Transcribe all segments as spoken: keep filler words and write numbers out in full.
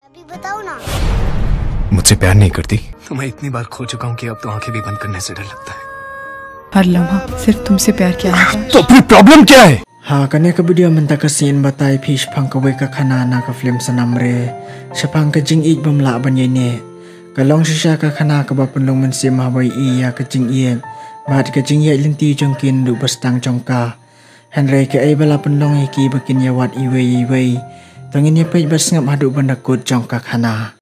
अभी बताओ ना। मुझसे प्यार नहीं करती? तुम्हें इतनी बार खो चुका हूँ कि अब तो आंखें भी बंद करने से डर लगता है। हर लम्हा सिर्फ तुमसे प्यार किया है। तो फिर प्रॉब्लम क्या है? Ha kane ka video mynta ka sngi batai phi shaphang kawei ka khana na ka film Sanam Re, shaphang ka jingïeit bym lah ban ïaineh. Ka long shisha ka khana kaba pynlong mynsiem haba ïohi ïa ka jingïeit bad ka jingïaid lynti jong ki naduh ba sdang jong ka. Hynrei kaei ba la pynlong ïa ki ba kin ïawad iwei ïa iwei? To ngin ïa peit bad sngap haduh ban da kut jong ka khana.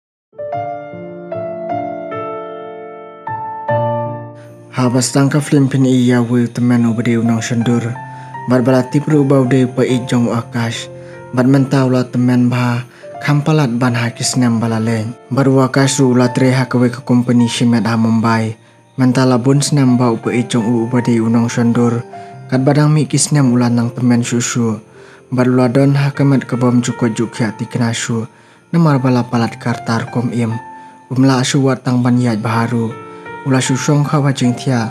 Haba sdang ka film phin ïohi ïa uwei u tymmen uba dei u nongshondur bad ba la tip ruh ba u dei u paid jong u Akash. Bad mynta u la tymmen bha, kham palat ban ha ki snem ba la leit. Bad u Akash ruh u la trei ha kawei ka company shimet ha Mumbai. Mynta la bun snem ba u paid jong u uba dei u nongshondur, katba dang mih ki snem u la nang tymmen shuh shuh. Bad u la don ha ka met kabym ju koit ju khiah thikna shuh. Namar ba la palat ka rta rukom im. Um lah shuh wat tang ban ïaid bha ruh. U la shu shong ha kaba jingthiah.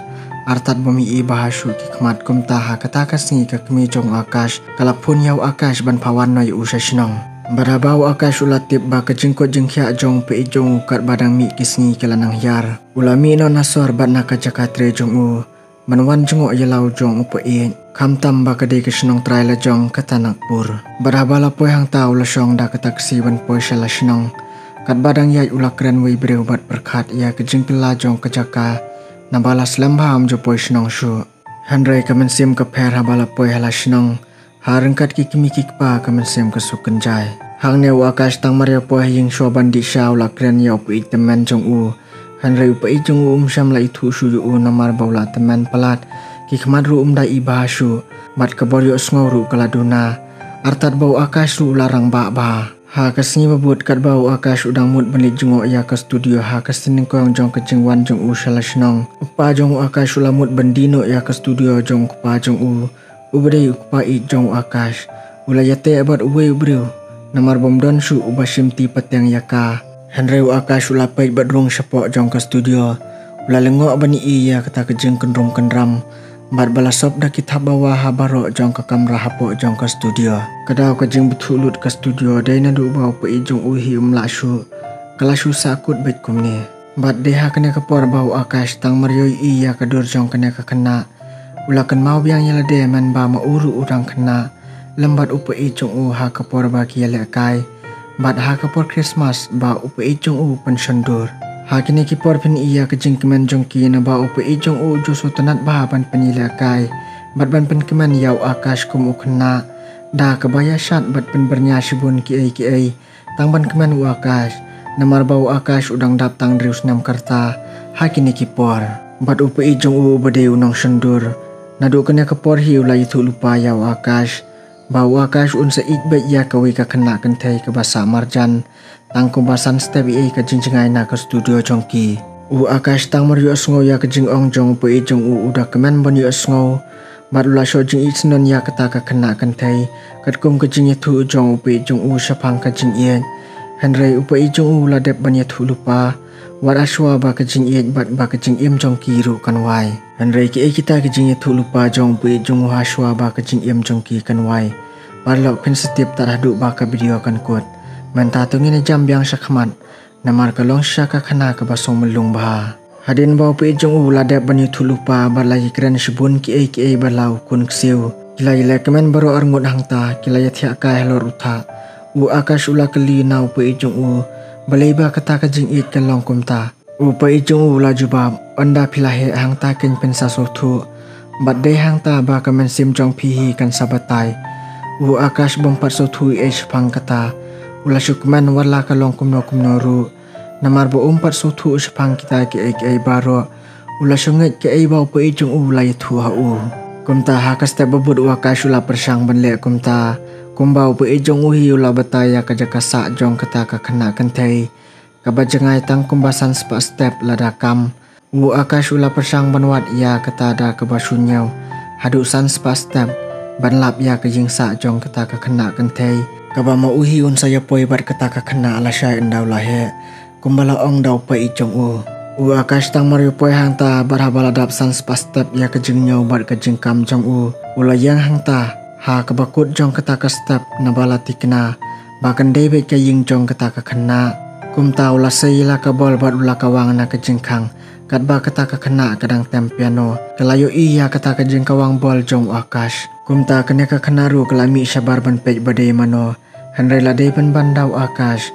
Artat bym ïohi bha shuh ki khmat. Kumta ha kata ka sngi ka kmie jong u Akash ka la phone ïa u Akash ban phah wan noh ïa u sha shnong. Bad haba u Akash u la tip ba ka jingkoit jingkhiah jong u paid jong u katba dang mih ki sngi ka la nang hiar, u la mih noh na sor bad na ka jaka trei jong u ban wan jngoh ïa la u jong u paid. Khamtam ba ka dei ka shnong trai la jong kata Nagpur. Bad haba la poi hangta u la shong da ka taxi ban poi sha la shnong. Katba dang ïaid u la kren wei briew bad pyrkhat ïa ka jingkylla jong ka jaka. Naba la slem bha ym ju poi shnong shuh. Hynrei ka mynsiem ka pher haba la poi ha la shnong. Ha ryngkat ki kmie ki kpa ka mynsiem ka suk kynjai. Hangne u Akash tang mar ïa poi ha ïing shuwa ban dih sha u la kren ïa u paid tymmen jong u. Hynrei u paid jong u um shym la ithuh shuh ïa u namar ba u la tymmen palat. Ki khmat ruh um da ïohi bha shuh. Bad ka bor ïohsngew ruh ka la duna. Artat ba u Akash ruh u la rangbah bha. Ha ka sngi ba bud katba u Akash u dang mut ban leit jngoh ïa ka studio ha ka sien nyngkong jong ka jingwan jong u sha la shnong, u kpa jong u Akash u la mut ban die noh ïa ka studio jong u kpa jong u, uba dei u kpa ïeit jong u Akash. U la ïateh bad uwei u briew namar bym don shuh uba shimti pateng ïa ka. Hynrei u Akash u la peit bad rung shapoh jong ka studio. U la lyngngoh ban ïohi ïa kata ka jingkynrum kynram. Bad ba la sop da ki thap bawa ha baroh jong ka kamra hapoh jong ka studio. Ka daw ka jingbthut lut ka studio dei naduh ba u paid jong u hi um lah shuh. Ka la shu sah kut beit kumne. Bad dei ha kane ka por ba u Akash tang mar ïohi ïa ka dur jong kane ka khynnah. U la kynmaw biang ïa lade mynba ma u ruh u dang khynnah. Lem bad u paid jong u ha ka por ba ki ïalehkai. Bad ha ka por Christmas ba u paid jong u pynshondur. Ha kine ki por phin ïohi ïa ka jingkmen jong ki naba u paid jong u ju sngewtynnat bha ban pynïalehkai. Bad ban pynkmen ïa u Akash kum u khynnah. Da kaba ïashad bad pynbyrngia shibun kiei kiei. Tang ban kmen u Akash. Namar ba u Akash u dang dap tang hynriew snem ka rta. Ha kine ki por. Bad u paid jong u uba dei u nongshondur. Naduh kane ka por hi u la ïathuh lypa ïa u Akash. Ba u Akash un sa ïeit beit ïa kawei ka khynnah kynthei kaba sah marjan. Tang kumba san step ïa ka jingjngai na ka studio jong ki. U Akash tang mar ïohsngew ïa ka jingong jong u paid jong u u da kmen ban ïohsngew. Bad u la shoh jingïeit syndon ïa kata ka khynnah kynthei. Katkum ka jingïathuh jong u paid jong u shaphang ka jingïeit. Hynrei u paid jong u u la dep ban ïathuh lypa. Wat ha shuwa ba ka jingïeit bad ba ka jingim jong ki ruh kan wai. Hynrei kiei kita ki jingïathuh lypa jong u paid jong u ha shuwa ba ka jingim jong ki kan wai. Paralok phin sa tip tad haduh ba ka video kan kut. Mynta to ngin ïa jam biang shakhmat. Namar ka long shisha ka khana kaba sngewmlung bha. Hadien ba u paid jong u u la dep ban ïathuh lypa bad la ïakren shibun kiei kiei bad la u khun ksiew. Ki la ïaleh kmen baroh arngut hangta ki la ïathiah kai halor u thah. U Akash u la kylli na u paid jong u. Balei ba kata ka jingïeit ka long kumta. U paid jong u u la jubab, ynda phi la heh hangta kein phin sa sngewthuh. Bad dei hangta ba ka mynsiem jong phi hi kan sa batai. U Akash bym pat sngewthuh ei ei shaphang kata. U la shu kmen wat la ka long kumno kumno ruh. Namar ba um pat sngewthuh shaphang kita kiei kiei baroh. U la shu ngeit kaei ba u paid jong u u la ïathuh ha u. Kumta ha ka step ba bud u Akash u la pyrshang ban leh kumta. Kumba u paid jong u hi u la batai ïa ka jaka sah jong kata ka khynnah kynthei. Kaba jngai tang kumba san spah step lada kam. U Akash u la pyrshang ban wad ïa kata da kaba shu ñiew. Haduh san spah step ban lap ïa ka ïing sah jong kata ka khynnah kynthei. Kaba ma u hi un sa ïa poi bad kata ka khynnah lashai ynda u la heh. Kumba la ong da u paid jong u. U Akash tang mar ïa poi hangta bad haba la dap san spah step ïa ka jingñiew bad ka jingkam jong u. U la ïeng hangta ha kaba kut jong kata ka step naba la thikna. ba kan dei beit ka ïing jong kata ka khynnah. Kumta u la sei la ka bol bad u la kawang na ka jingkhang. Katba kata ka khynnah ka dang tem piano, ka la ïohi ïa kata ka jingkawang bol jong u Akash. Kumta kane ka khynnah ruh ka la mih shabar ban peit ba dei mano. Hynrei la dei pynban da u Akash.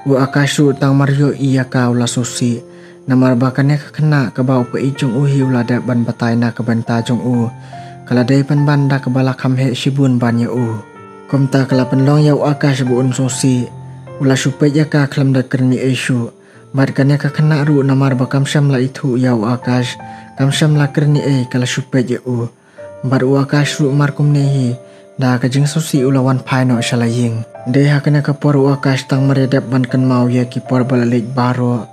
U Akash ruh tang mar ïohi ïa ka u la sngewsih. Namar ba kane ka khynnah kaba u paieit jong u hi u la dep ban batai na ka bynta jong u, ka la dei pynban da kaba la kham heh shibun ban ïa u. Kumta ka la pynlong ïa u Akash ba un sngewsih. U la shu peit ïa ka khlem da kren ei ei shuh. Bad kane ka khynnah ruh namar ba kam shym la ithuh ïa u Akash, kam shym la kren ei ei, ka la shu peit ïa u. Bad u Akash ruh mar kumne hi, da ka jingsngewsih u la wan phai noh sha la ïing. Dei ha kane ka por u Akash tang mar ïa dep ban kynmaw ïa ki por ba la leit baroh.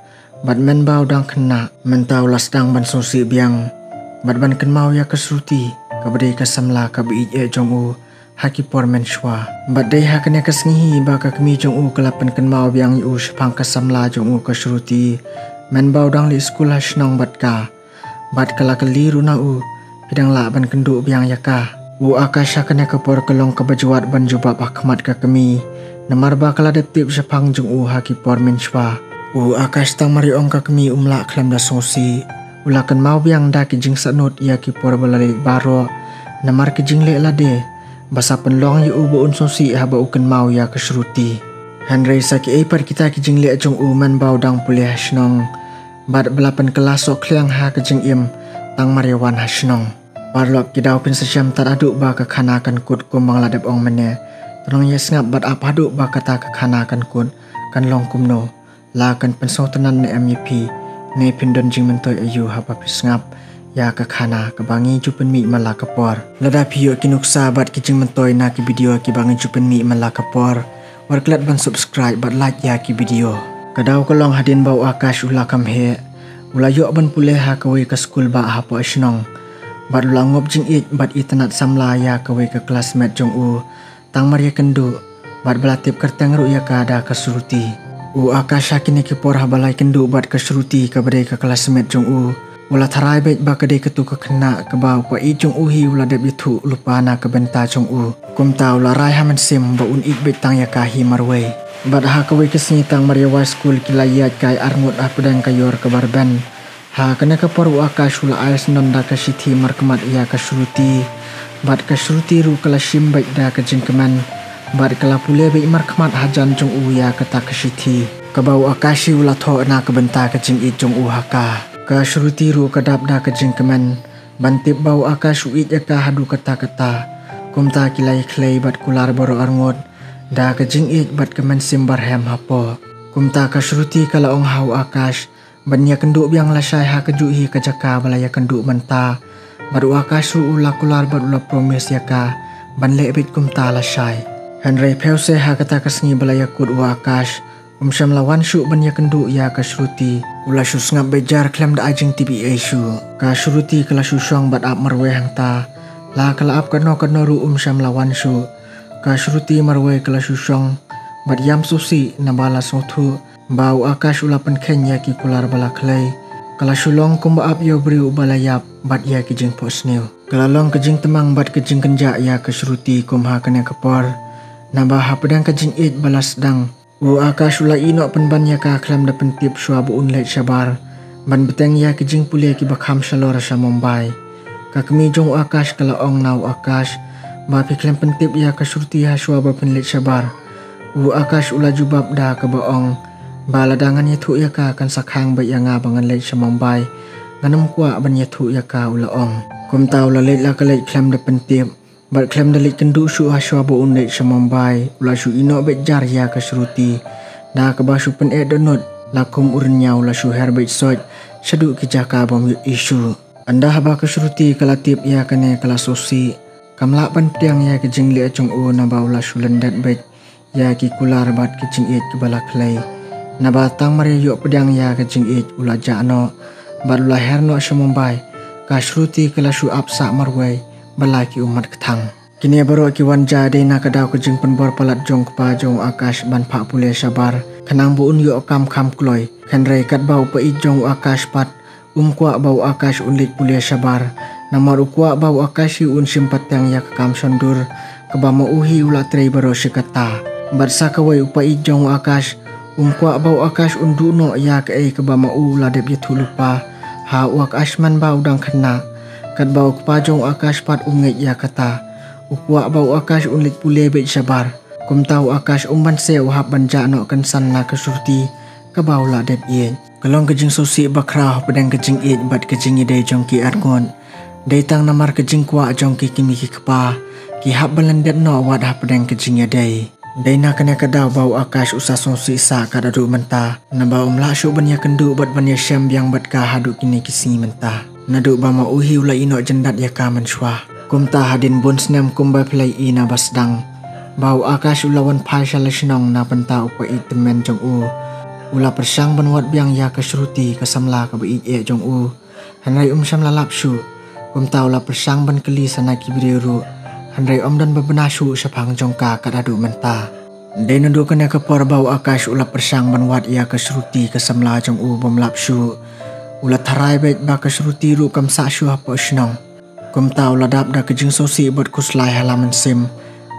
Bad mynba u dang khynnah, mynta u la sdang ban sngewsih biang. Bad ban kynmaw ïa ka Shruti, kaba dei ka samla kaba ïeit eh jong u ha ki por mynshuwa. Bad dei ha kane ka sngi hi ba ka kmie jong u ka la pynkynmaw biang ïa u shaphang ka samla jong u ka Shruti. Mynba u dang leit skul ha shnong bad ka. Bad ka la kylli ruh na u, phi dang lah ban kynduh biang ïa ka? U Akash ha kane ka por ka long kaba jwat ban jubab ha khmat ka kmie. Namar ba ka la dep tip shaphang jong u ha ki por mynshuwa. U Akash tang mar ïa ong ka kmie um lah khlem da sngewsih. U la kynmaw biang da ki jingsahnut ïa ki por ba la leit baroh. Namar ki jingleh lade ba sa pynlong ïa u ba un sngewsih haba u kynmaw ïa ka Shruti. Hynrei sa kiei pat kita ki jingleh jong u mynba u dang pule ha shnong. Bad ba la pynkylla sohkhliang ha ka jingim tang mar ïa wan ha shnong. Paralok, ki daw phin sa shem tad haduh ba ka khana kan kut kumba nga la dep ong mynne. Te nang ïa sngap bad ap haduh ba kata ka khana kan kut, kan long kumno. La kan pynsngewtynnad ne em ïa phi, ne phin don jingmyntoi aïu haba phi sngap ïa ka khana kaba ngi ju pynmih man la ka por. Lada phi ïoh ki nuksa bad ki jingmyntoi na ki video kiba ngi ju pynmih man la ka por, wat klet ban subscribe bad like ïa ki video. Ka daw ka long hadien ba u Akash u la kham heh, u la ïoh ban pule ha kawei ka skul bah hapoh shnong. Bad u la ngop jingïeit bad itynnad samla ïa kawei ka classmate jong u. Tang mar ïakynduh, bad ba la tip kyrteng ruh ïa ka da ka Shruti. U Akash ha kine ki por haba la ïakynduh bad ka Shruti kaba dei ka classmate jong u, u la tharai beit ba ka dei katu ka khynnah kaba u paieit jong u hi u la dep ïathuh lypa na ka bynta jong u. Kumta u la rai ha mynsiem ba un ïeit beit tang ïa ka hi marwei. Bad ha kawei ka sngi tang mar ïa wai skul ki la ïaid kai arngut hapdeng ka ïor kaba rben. Ha kane ka por u Akash u la ai syndon da ka shithi markhmat ïa ka Shruti. Bad ka Shruti ruh ka la shim beit da ka jingkmen. Bad ka la pule beit markhmat hajan jong u ïa kata ka shithi. Kaba u Akash hi u la thoh na ka bynta ka jingïeit jong u ha ka. Ka Shruti ruh ka dap da ka jingkmen. Ban tip ba u Akash u ïeit ïa ka haduh katta katta. Kumta ki la ïakhlei bad kular baroh arngut. Da ka jingïeit bad ka mynsiem barhem hapoh. Kumta ka Shruti ka la ong ha u Akash. Ban ïakynduh biang lashai ha kajuh hi ka jaka ba la ïakynduh mynta. Bad u Akash ruh u la kular bad u la promise ïa ka ban leh beit kumta lashai. Hynrei phew se ha kata ka sngi ba la ïakut u Akash, um shym la wan shuh ban ïakynduh ïa ka Shruti. U la shu sngap beit jar khlem da ai jingtip ei ei shuh. Ka Shruti ka la shu shong bad ap marwei hangta. La ka la ap kano kano ruh um shym la wan shuh. Ka Shruti marwei ka la shu shong bad ïam sngewsih naba la sngewthuh ba u Akash u la pynkheiñ ïa ki kular ba la khlei. Ka la shu long kumba ap ïa u briew uba la ïap bad ïa ki jingphohsniew. Ka la long ka jingtmang bad ka jingkynjah ïa ka Shruti kum ha kane ka por. Naba hapdeng ka jingïeit ba la sdang, u Akash u la ïeh noh pynban ïa ka khlem da pyntip shuwa ba un leit shabar. Ban bteng ïa ki jingpule kiba kham shalor sha Mumbai. Ka kmie jong u Akash ka la ong na u Akash ba phi khlem pyntip ïa ka Shruti ha shuwa ba phin leit shabar. U Akash u la jubab da kaba ong ba lada ngan ïathuh ïa ka kan sa khang beit ïa nga ba ngan leit sha Mumbai. Ngan ym kwah ban ïathuh ïa ka, u la ong. Kumta u la leit la ka leit khlem da pyntip. Bad khlem da leit kynduh shuh ha shuwa ba un leit sha Mumbai, u la shu ïeh noh beit jar ïa ka Shruti. Da kaba shu pyneh dohnud, la kum u rynñiaw u la shu her beit soit shaduh ki jaka bym ïohi shuh. Ynda haba ka Shruti ka la tip ïa kane ka la sngewsih. Kam lah ban pdiang ïa ka jingleh jong u naba u la shu lyndet beit ïa ki kular bad ki jingïeit kiba la khlei. Naba tang mar ïa ïoh pdiang ïa ka jingïeit u la jah noh bad u la her noh sha Mumbai. Ka Shruti ka la shu ap sah marwei ba la ki ummat kthang. Kine baroh ki wan jia dei na ka daw ka jingpynbor palat jong u kpa jong u Akash ban phah pule shabar, khnang ba un ïoh kam kham kloi. Hynrei katba u paieit jong u Akash pat um kwah ba u Akash un leit pule shabar. Namar u kwah ba u Akash hi un shim pateng ïa ka kam shondur kaba ma u hi u la trei baroh shi katta. Bad sa kawei u paid jong u Akash um kwah ba u Akash un duh noh ïa kaei kaba ma u la dep ïathuh lypa ha u Akash man ba u dang khynnah. Katba u kpa jong u Akash pat um ngeit ïa kata. U kwah ba u Akash un leit pule beit shabar. Kumta u Akash um banse u hap ban jah noh kynsan na ka Shruti kaba u la dep ïeit. Ka long ka jingsngewsih bakhraw hapdeng ka jingïeit bad ka jingïadei jong ki arngut. Dei tang namar ka jingkwah jong ki kmie ki kpa, ki hap ban lyndet noh wat hapdeng ka jingïadei. Dei na kane ka daw ba u Akash u sa sngewsih sah kat haduh mynta, naba um lah shuh ban ïakynduh bad ban ïashem biang bad ka haduh kine ki sngi mynta. Naduh ba ma u hi u la ïehnoh jyndat ïa ka mynshuwa. Kumta hadien bun snem kumba phi la ïohi na ba sdang, ba u Akash u la wan phai sha la shnong na bynta u paid tymmen jong u. U la pyrshang ban wad biang ïa ka Shruti ka samla kaba ïeit eh jong u. Hynrei um shym la lap shuh. Kumta u la pyrshang ban kylli sa na ki briew ruh. Hynrei ym don ba bna shuh shaphang jong ka kat haduh mynta. Dei naduh kane ka por ba u Akash u la pyrshang ban wad ïa ka Shruti ka samla jong u bym lap shuh. U la tharai beit ba ka Shruti ruh kam sah shuh hapoh shnong. Kumta u la dap da ka jingsngewsih bad khuslai ha la mynsiem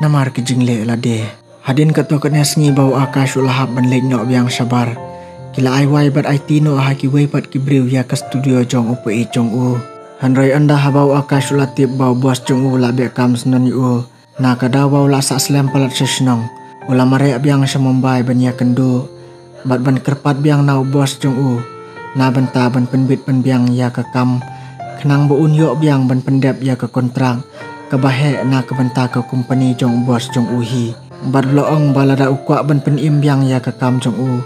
namar ka jingleh lade. Hadien katto katne sngi ba u Akash u la hap ban leit noh biang shabar, ki la ai wai bad aiti noh ha kiwei pat ki briew ïa ka studio jong u paid jong u. Hynrei ynda haba u Akash u la tip ba u boss jong u la beh kam syndon ïa u, na ka daw ba u la sah slem palat sha shnong, u la mareh biang sha Mumbai ban ïakynduh bad ban kyrpad biang na u boss jong u na bynta ban pynbit pynbiang ïa ka kam, khnang ba un ïoh biang ban pyndep ïa ka kontrak kaba heh na ka bynta ka kompani jong u boss jong u hi. Bad u la ong ba lada u kwah ban pynim biang ïa ka kam jong u,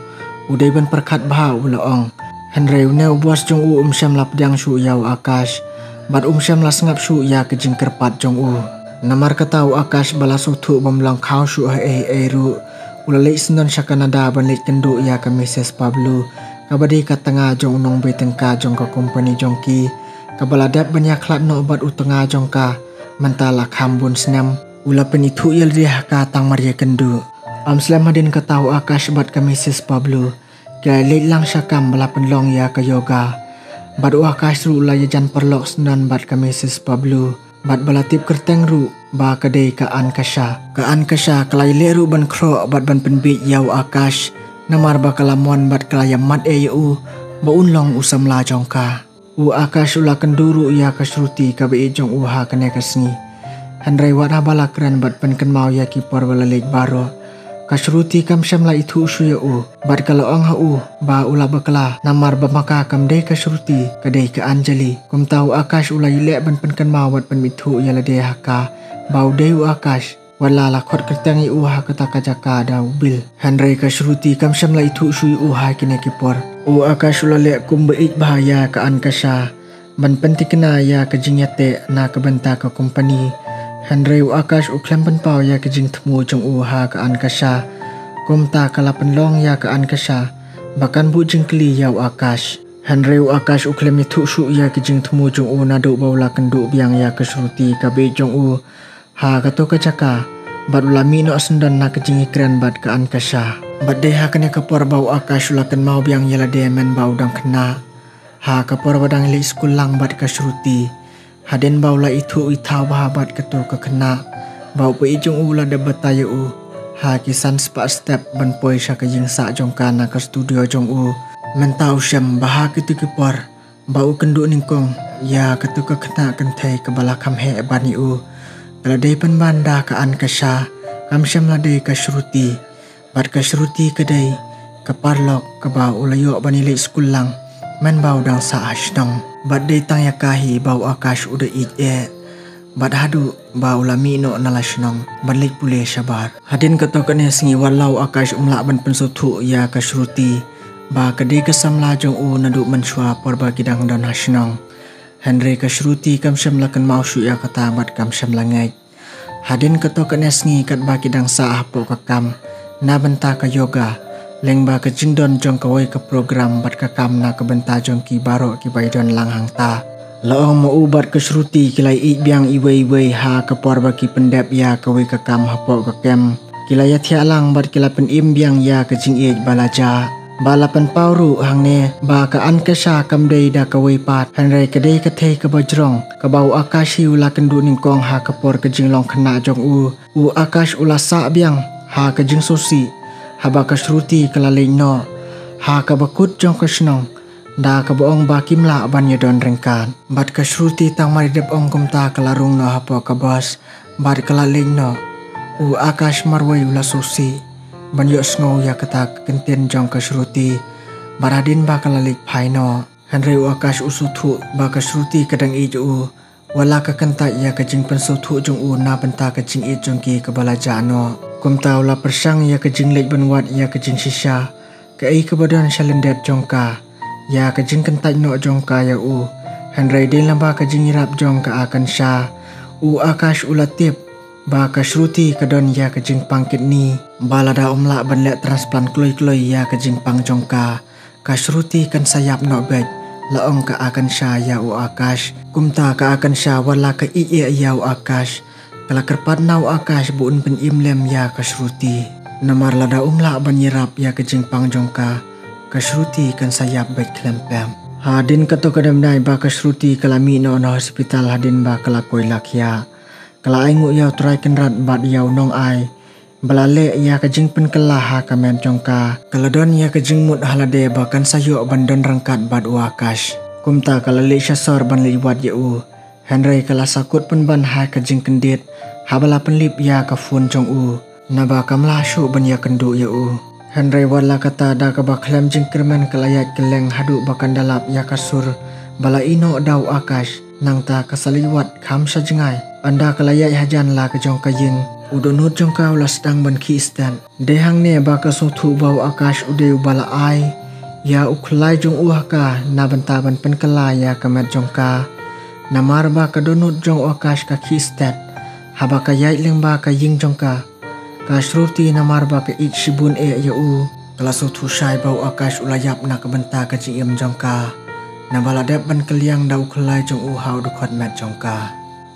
u dei ban pyrkhat bha, u la ong. Hynrei une u boss jong u um shym la pdiang shuh ïa u Akash bad um shym la sngap shuh ïa ka jingkyrpad jong u. Namar kata u Akash ba la sngewthuh bym long khaw shuh ha ei ei ruh, u la leit syndon sha Canada ban leit kynduh ïa ka Mrs Pablo, kaba dei ka tnga jong u nongbai tyngka jong ka kompani jong ki, kaba la dep ban ïakhlad noh bad u tnga jong ka mynta la kham bun snem. U la pynithuh ïa lade ha ka tang mar ïakynduh. Ym slem hadien kata u Akash bad ka Mrs Pablo ki la leit lang sha kam ba la pynlong ïa ka yoga. Bad u Akash ruh u la ïajan paralok syndon bad ka Mrs Pablo. Bad ba la tip kyrteng ruh ba ka dei ka Ankasha. Ka Ankasha ka la ïaleh ruh ban khroh bad ban pynbiej ïa u Akash, namar ba ka la mon bad ka la ïamat eh ïa u ba un long u samla jong ka. U Akash u la kynduh ruh ïa ka Shruti kaba ïeit jong u ha kane ka sngi. Hynrei wat haba la kren bad pynkynmaw ïa ki por ba la leit baroh, ka Shruti kam shym la ithuh shuh ïa u. Bad ka la ong ha u ba u la bakla namar ba ma ka kam dei ka Shruti, ka dei ka Anjali. Kumta u Akash u la ïaleh ban pynkynmaw bad pynithuh ïa lade ha ka ba u dei u Akash. Wat la la khot kyrteng ïa u ha kata ka jaka da u Bill. Hynrei ka Shruti kam shym la ithuh shuh ïa u ha kine ki por. U Akash u la leh kumba ïeit bha ïa ka Ankasha ban pyntikna ïa ka jingïateh na ka bynta ka kompani. Hynrei u Akash u khlem pynpaw ïa ka jingthmu jong u ha ka Ankasha. Kumta ka la pynlong ïa ka Ankasha ba kan buh jingkylli ïa u Akash. Hynrei u Akash u khlem ithuh shuh ïa ka jingthmu jong u naduh ba u la kynduh biang ïa ka Shruti kaba ïeit jong u ha kato ka jaka, bad u la mih noh syndon na ka jingïakren bad ka Ankasha. Bad dei ha kane ka por ba u Akash u la kynmaw biang ïa lade man ba u dang khynnah, ha ka por ba dang leit skul lang bad ka Shruti. Hadien ba u la ithuh ithaw bha bad kato ka khynnah, ba u paid jong u u la dep batai ïa u ha ki san spah step ban poi sha ka ïing sah jong ka na ka studio jong u. Mynta u shem ba ha kito ki por ba u kynduh nyngkong ïa kato ka khynnah kynthei kaba la kham heh ban ïa u, ka la dei pynban da ka Ankasha, kam shym la dei ka Shruti. Bad ka Shruti ka dei ka paralok kaba u la ïoh ban ïaleit skul lang man ba u dang sah ha shnong. Bad dei tang ïa ka hi ba u Akash u da ïeit eh. Bad haduh ba u la mih noh na la shnong ban leit pule shabar. Hadien kato kane sngi, wat la u Akash um lah ban pynsngewthuh ïa ka Shruti ba ka dei ka samla jong u naduh mynshuwa por ba ki dang don ha shnong. Hynrei ka Shruti kam shym la kynmaw shuh ïa kata bad kam shym la ngeit. Hadien kato kane sngi, katba ki dang sah hapoh ka kam na bynta ka yoga, lyngba ka jingdon jong kawei ka program bad ka kam na ka bynta jong ki baroh kiba ïadon lang hangta, la ong ma u bad ka Shruti ki la ïeit biang iwei iwei ha ka por ba ki pyndep ïa kawei ka kam hapoh ka kem. Ki la ïathiah lang bad ki la pynim biang ïa ka jingïeit ba la jah. Ba la pynpaw ruh hangne ba ka Ankasha kam dei da kawei pat, hynrei ka dei ka thei kaba jrong kaba u Akash hi u la kynduh nyngkong ha ka por ka jinglong khynnah jong u. U Akash u la sah biang Ha ka jingsngewsih, haba ka Shruti ka la leit noh ha kaba kut jong ka shnong, da kaba ong ba kim lah ban ïadon ryngkat. Bad ka Shruti tang mar i dep ong kumta ka la rung noh hapoh ka bus bad ka la leit noh. U Akash marwei u la sngewsih ban ïohsngew ïa kata ka kyntien jong ka Shruti. Bad hadien ba ka la leit phai noh, hynrei u Akash u sngewthuh ba ka Shruti ka dang ïeit ïa u, wat la ka kyntait ïa ka jingpynsngewthuh jong u na bynta ka jingïeit jong ki kaba la jah noh. Kumta u la pyrshang ïa ka jingleit ban wad ïa ka jingshisha, kaei kaba don sha lyndet jong ka, ïa ka jingkyntait noh jong ka ïa u. Hynrei dei lyngba ka jingïarap jong ka Akansha, u Akash u la tip ba ka Shruti ka don ïa ka jingpang kidney, ba lada um lah ban leh transplant kloi kloi ïa ka jingpang jong ka, ka Shruti kan sa ïap noh beit, la ong ka Akansha ïa u Akash. Kumta ka Akansha wat la ka ïeit ïa u Akash, ka la kyrpad na u Akash ba un pynim lem ïa ka Shruti, namar lada um lah ban ïarap ïa ka jingpang jong ka, ka Shruti kan sa ïap beit khlem pep. Hadien katto katne bnai ba ka Shruti ka la mih noh na hospital hadien ba ka la koilakhiah, ka la ainguh ïa u Trai Kynrad bad ïa u nongai ba la leh ïa ka jingpynkylla ha ka met jong ka. Ka la don ïa ka jingmut ha lade ba kan sa ïoh ban don ryngkat bad u Akash. Kumta ka la leit sha sor ban leit wad ïa u, hynrei ka la sa kut pynban ha ka jingkyndit haba la pynlip ïa ka phone jong u, naba kam lah shuh ban ïakynduh ïa u. Hynrei wat la kata, da kaba khlem jingkyrmen ka la ïaid kylleng haduh ba kan da lap ïa ka sur ba la ïehnoh da u Akash. Nangta ka sa leit wad kham sha jngai. Ynda ka la ïaid hajan la ka jong ka ïing, u dohnud jong ka u la sdang ban khih stet. Dei hangne ba ka sngewthuh ba u Akash u dei uba la ai ïa u khyllai jong u ha ka na bynta ban pynkylla ïa ka met jong ka. Namar ba ka dohnud jong u Akash ka khih stet haba ka ïaid lyngba ka ïing jong ka, ka Shruti namar ba ka ïeit shibun eh ïa u, ka la sngewthuh shai ba u Akash u la ïap na ka bynta ka jingim jong ka, naba la dep ban kylliang da u khyllai jong u ha u dkhot met jong ka.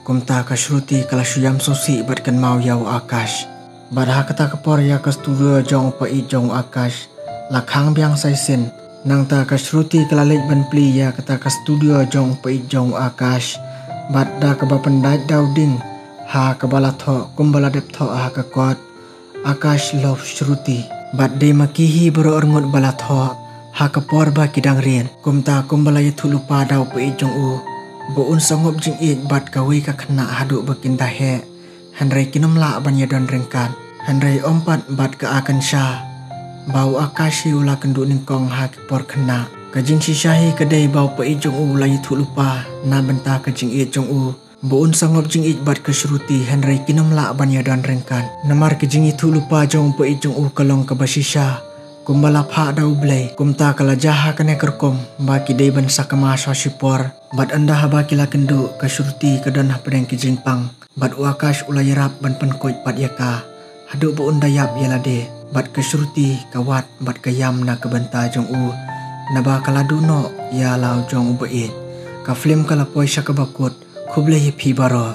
Kumta ka Shruti ka la shu ïam sngewsih bad kynmaw ïa u Akash. Bad ha kata ka por ïa ka studio jong u paid jong u Akash la khang biang sa shisien. Nangta ka Shruti ka la leit ban plie ïa kata ka studio jong u paid jong u Akash. Bad da kaba pyndait da u ding ha kaba la thoh kumba la dep thoh ha ka kot, Akash love Shruti. Bad dei ma ki hi baroh arngut ba la thoh ha ka por ba ki dang rit. Kumta kumba la ïathuh lypa da u paid jong u ba un sa ngop jingïeit bad kawei ka khynnah haduh ba kin da heh, hynrei kin ym lah ban ïadon ryngkat. Hynrei ym pat bad ka Akansha ba u Akash hi u la kynduh nyngkong ha ki por khynnah. Ka jingshisha hi ka dei ba u paid jong u u la ïathuh lypa na bynta ka jingïeit jong u ba un sa ngop jingïeit bad ka Shruti, hynrei kin ym lah ban ïadon ryngkat. Namar ka jingïathuh lypa jong u paid jong u ka long kaba shisha kumba la phah da U Blei. Kumta ka la jia ha kane ka rukom ba ki dei ban sakma sha shipor. Bad ynda haba ki la kynduh, ka Shruti ka don hapdeng ki jingpang. Bad u Akash u la ïarap ban pynkoit pat ïa ka haduh ba un da ïap ïa lade. Bad ka Shruti ka wad bad ka ïam na ka bynta jong u, naba ka la duh noh ïa la u jong u ba ïeit. Ka film ka la poi sha kaba kut. Khublei ïa phi baroh.